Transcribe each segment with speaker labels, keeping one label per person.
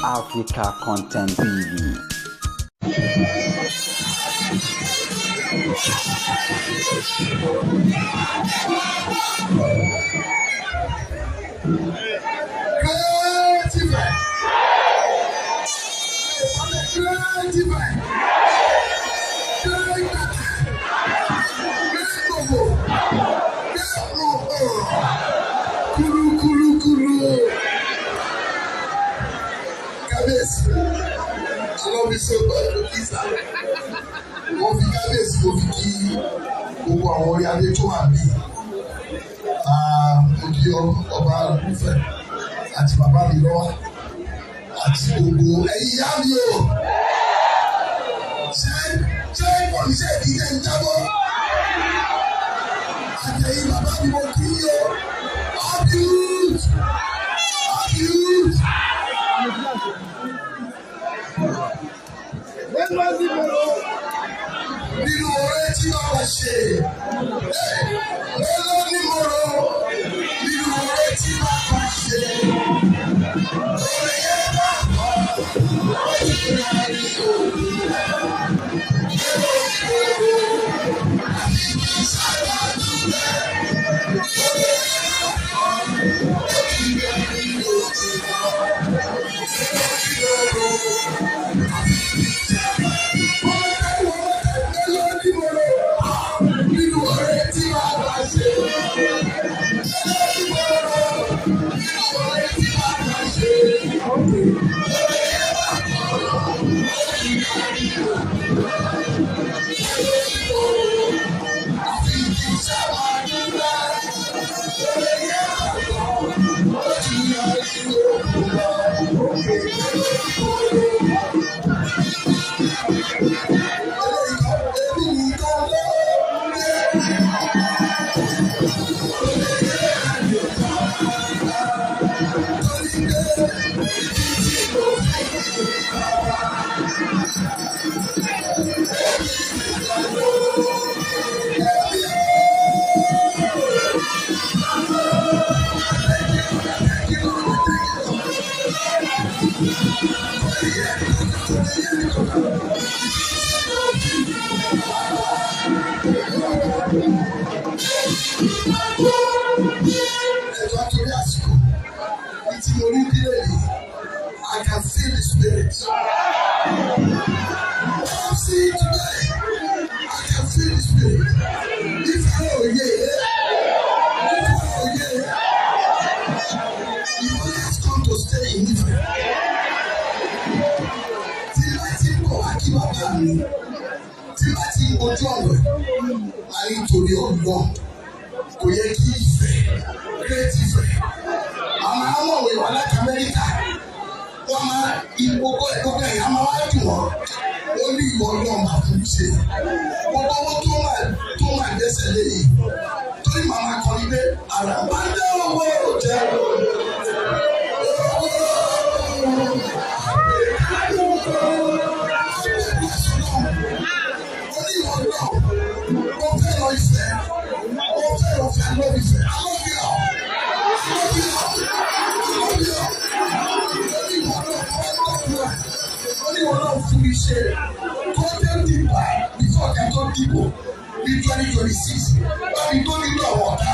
Speaker 1: Africa Content TV.
Speaker 2: Great Ife. Great Ife. Great Tata. Great Gbogbo. Great Gbogbo. Kuru kuru kuru. Kábíyèsí, I love you so much, Lisa. Mo fi kábíyèsí mo fi kí gbogbo àwọn orí adé tó wà bí. Mo kí ọba Olúfẹ́ àti bàbá mi lọ́wọ́ àti gbogbo ẹ̀yin ìyá mi o. Ṣé ìkọ̀níṣẹ́ ìdílé ń jábọ́? Àtẹ̀yìn bàbá mi mo kí yín o. Abuse! Abuse! Nínú oore tí bàbá ṣe, mélòó ni mo rò nínú oore tí bàbá ṣe. Oore yẹn bá kọ́, ó ti rà ní òkú. Mélòó ni mo rò àbí kí sábà dúpẹ́. Oore yẹn bá kọ́, ó ti rà ní òkú. Mélòó ni mo rò àbí kí sábà dúpẹ́. Mélòó ni mo rò nínú oore tí bàbá ṣe. Mélòó ni mo rò nínú oore tí bàbá ṣe. Oore yẹn bá kọ́, ó ti rà ní òkú. Mélòó ni mo rò àfi kí sábà dúpẹ́. Oore yẹn bá kọ́, ó ti rà ní òkú. Mélòó ni mo rò. Eléyìí kọ́, èmi nìkan ló yẹ. Torí pé ibi tí mo fi bàbá. Èmi nìkan ló yẹ mí o. Thank you, Lord. Thank you, Lord. Ẹ̀jọ̀ àtúrí àsìkò ní tí mo rí bílẹ̀ yìí, I can feel the spirit. What I'm seeing today, I can feel the spirit. If I don't hear, if I don't hear, the has come to stay in Ife. Tí bá ti ń bọ̀ wá kí bàbá mi, tí bá ti ń ojú ọ̀nà, máa ń torí ọlọ́run. Kò yẹ kí Ifẹ̀, Great Ifẹ̀, àmọ́ àwọn òwe wà láti Amẹ́ríkà, wọ́n máa ìgbogbo gbogbo ẹ̀yà máa wá dùn wọ́n. Ó ní ìwọ náà máa fún mi ṣe. Gbogbo owó tó máa dẹ́sẹ̀ léyìí. Torí màmá kan ní pé àrà bá ń dá owó jẹ́ owó. Ó ní ìwọ náà, mo fẹ́ lọ Ifẹ̀, mo fẹ́ lọ Ifẹ̀, I love Ifẹ̀, I love you all. I love you all. I love you all. Ó ní ìwọ náà, mo fẹ́ gbàdúrà. Ó ní ìwọ náà fún mi ṣe. Kó dé dìbà before kí a tó dìbò ní 2026. Bámi tó nílò àwọn ọ̀tá.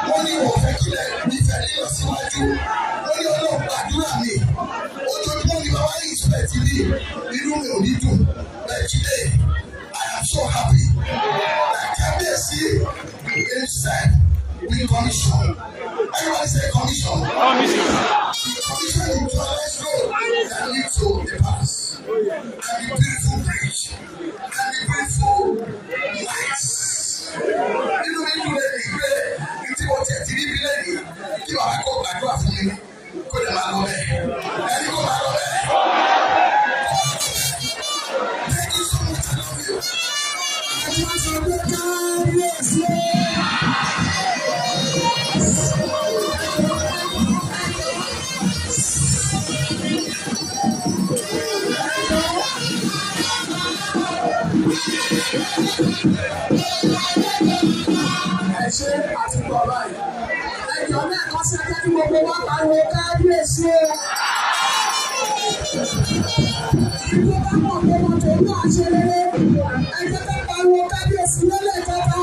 Speaker 2: Wọ́n ní wọ́n fẹ́ kílẹ̀ nífẹ̀ẹ́ nílọ síwájú. Wọ́n ní Ọlọ́run gbàdúrà mi. Ojoojúmọ́ ni bàbá yìí expect mi. Inú mi ò ní dùn. But today, I am so happy that Kábíyèsí himself will commission. Everybody say commission.
Speaker 3: Commission.
Speaker 2: The commission the dualized road that lead to the palace. And the beautiful bridge. And the beautiful lights. Inú mi dùn lẹ́yìn pé ní tí mo tẹ̀ ti rí bí lẹ́yìn kí bàbá kó gbàdúrà fún mi kó lè máa lọ bẹ́ẹ̀. Ẹni kó máa lọ bẹ́ẹ̀. Thank you so much. I love you.
Speaker 4: Àti wọ́n sọ pé kábíyèsí o. Ẹ ṣe àti gbọ́ báyìí. Ẹjọ́ náà kọ́ sí ẹjẹ́ kí gbogbo wa pariwo kábíyèsí o. Ẹni tó bá mọ̀ pé mọ́tò náà ṣe rere, ẹ jẹ́ ká pariwo kábíyèsí lẹ́lẹ́kẹta.